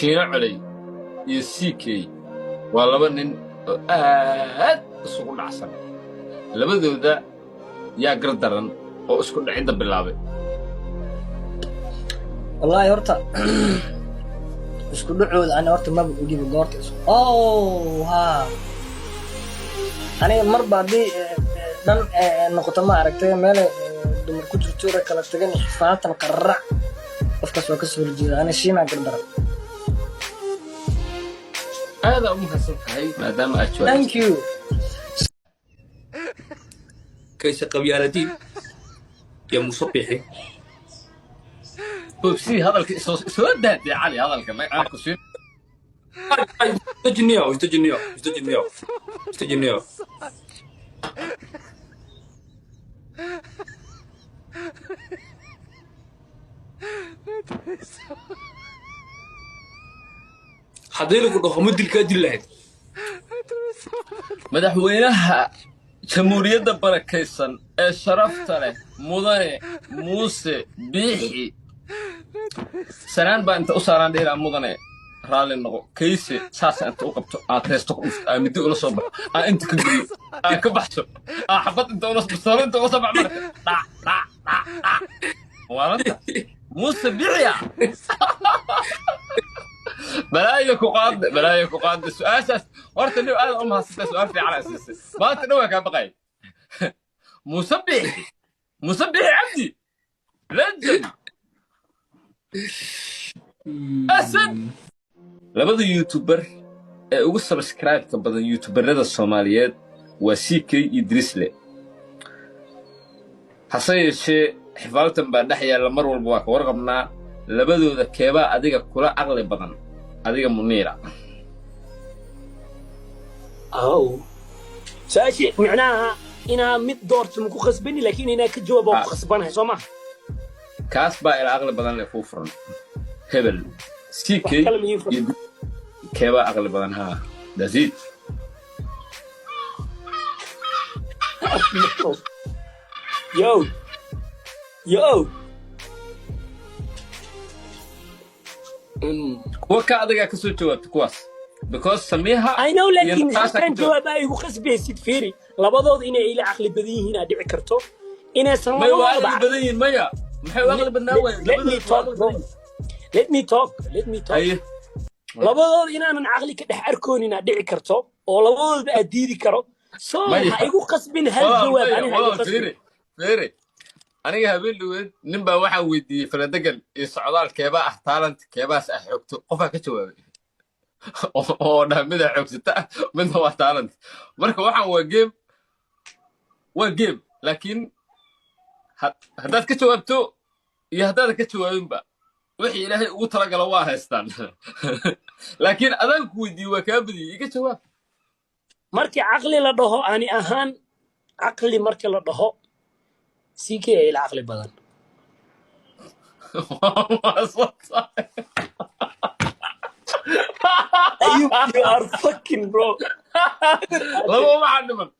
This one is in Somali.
Shiino Coley iyo CK waa laba nin oo aad isugu dhacsan. Labadooda yaa gar daran oo isku dhicidda bilaabay? Wallaahi horta isku dhacooda ani horta maba ogiba goorta isku. Oh ha, aniga marba haddii dhan noqoto, ma aragtay, meelay dumar ku jirto, rag kala tagan, xifaatan qararac, qofkaas waa kasoo horjeeda. Ani Shiinaa gardaran. Aadaa u mahadsan tahay maadaama aad jawaabtay. Thank you. Kayse qabyaaladiin iyo Muuse Biixi. Bobsi hadalka soo daadee, Cali, hadalka aan ku siin. Isdejiniyo, isdejiniyo, isdejiniyo, isdejiniyo. Haddii lagu dhaho ma dilkaa dil lahayd? Madaxweynaha Jamhuuriyadda barakaysan ee sharafta leh, Mudane Muuse Biixi, sanaan baa inta u saaraan dheeraa. Mudane, raalli noqo. Kayse saasa inta u qabto, aad heesto ku dhufto, aa middi ula soo baxo, aa inta ka geliyo, aa ka baxso, aa xabad inta ula bastoolo inta ula soo baxo, marka dhac dhac dhac dhac waalanta Muuse Biixiya. Balaayo ku qaadde, balaayo ku qaadde. Su-aashaas horta nin aad u mahadsantay, su-aal fiican aa siisay. Maanta dhan waa kaa baqay. Muuse Biixi, Muuse Biixi Cabdi, legend, asad. Labada YouTuber ee ugu subscribe-ka badan YouTuberada Soomaaliyeed waa CK iyo Drisle. Hase yeeshee xifaaltan baa dhex yaalla, mar walba waa ka warqabnaa. Labadooda keebaa adiga kula caqli badan, adiga Muniira? Aw, su-aashii micnaha inaa mid doorto maku khasbani, laakiin inaa ka jawaab waa ku khasbanahay, soo ma? Kaas baa ila aqli badan leh kuu furan, hebel CK. Wax kale ma ii furan. Iyo keebaa aqli badan? Haa, that's it. Yo yo. Kuwa ka adigaa kasoo jawaabta kuwaas, because Samiiha I know, iyo laakiin Natasha halkan ka jawaab. Jawaab ay igu khasbaysid. Fiiri, labadooda inay ila caqli badan yihiin aa dhici karto, inaysan May waa labadoodaba. aqli badan yihiin. Maya, maxay u aqli badnaa waayeen? Let me Labadooda waa talk, aqli bro. badan yihiin. Let me talk, let me talk. Haye. Labadooda inaanan caqli ka dhex arkoonin aa dhici karto, oo labadoodaba aad diidi karo, so Maya. ha igu qasbin hal Walaal, jawaab. maya, Ani ha igu walaal, qasbin. Fiiri, fiiri, aniga habeen dhaweed nin baa waxaan weydiiyey faladegan iyo Socdaal keebaa ah talent, keebaas ah xogto. Qofaa ka jawaabay oo dhaha mida xoogsata ah, midna waa talent. Marka waxaan waa game, waa game. Laakiin haddaad ka jawaabto iyo haddaadan ka jawaabinba, wixii Ilaahay ugu talagalo waa haystaan. Laakiin adaan ku weydiiyey, waa kaa badiyey, iga jawaab. Markii caqli la dhaho, ani ahaan caqli markii la dhaho, CK ay ila caqli badan. Waa soo tahay. Ayub, you are fucking, bro. Laba waxaa dhiman.